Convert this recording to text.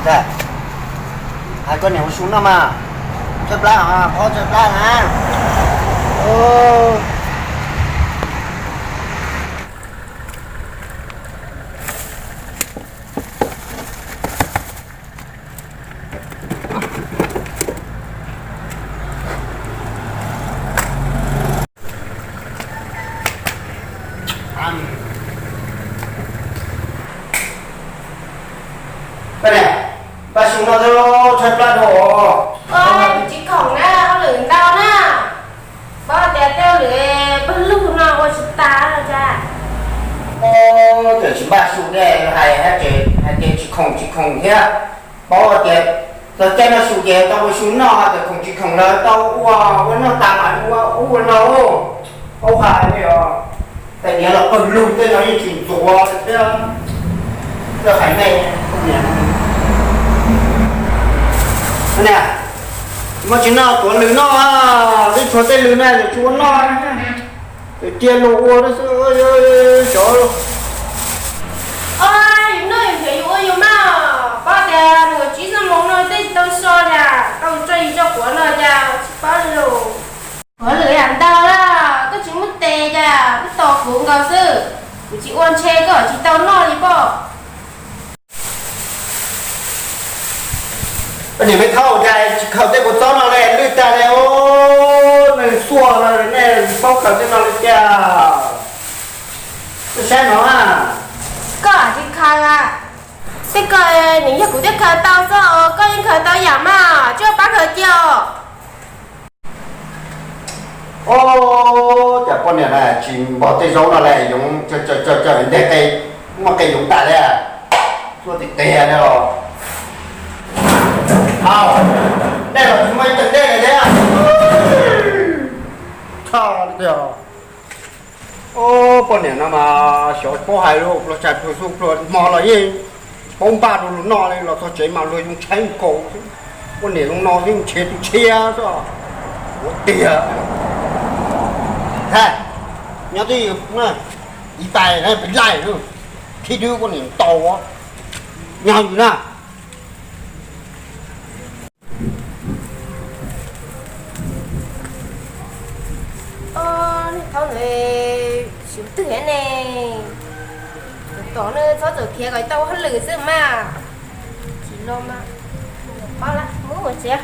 Hais koj niam ua su noj mas, tshaib plab, qhov tshaib plab na. Koj niam, npaj su noj, tshaib plab dhau. Tsis khoom na, hauj lwm ntau na. Paub tias tej hauj lwm pawg lug no ua tsis tas no cas. Ces tsis npaj su ne, hais hais tias tsis khoom tsis khoom thiab. Paub tias txog caij noj su ces tau ua su noj, tias khoom tsis khoom lawv tau ua, ua noj tas mas ua ub ua no. Paub hais li os, tais niam los pawg lug tej no yeej tsis ntxuav thiab. Koj hais nej niam, niam, muab tsis noj tuav lws noj, twb tshuav tej lws na, tsis ua noj. Cia luag ua xwb, xyov. Yus noj yus nrhiav yus ua yus mas, paub tias nees nkaum tsib xuab moos no tej tsis tau so cas, tau tso yus tso quav no cas tsis paub li lus. Ua lwm yam ntau lawm, koj tsis muab tes cas koj tos kuv nkaus xwb, kuv tsis ua ntshe koj tsis tau noj li pob. Koj niam me thaub, cas tsis khaws tej kua txob no li, lwj tag li os, neeg xuaj no nej paub khaws tej no li tiag. Koj saib no na. Koj tsis khaws a, tej ko nws yog kuv thiaj khaws tau xwb, koj yeej khaws tau yam mas, tsuas pab khaws cia os. Ov, cas poj niam na tsis npog tej zaub no li, yoov cawm nteg qe, muaj qe yoov tas li, tuaj tiag tiag li os. Au, dej los tsis muaj ib tee dej li thiab. Tshaj li tiag. Ov, poj niam no mas xyov paub hais lus, pluag tshais pluag xub pluag hmo los yeej paub npaj rau luag noj li, los txog tsev mas luag yeej tshaib nkaus xwb. Poj niam zoo no yeej nrhiav tus tshiab xwb. Ua tiag. Thaj, nyob twj ywm, ib tais pem laij, khib dwb poj niam tau, nyob yus na. Ov, niag thaub ntawd siv twg thiab ne? Tom no txhob txawm khiav kom tau hauj lwm xwb mas. Tsis los mas, paub lawm, mus ua tsev.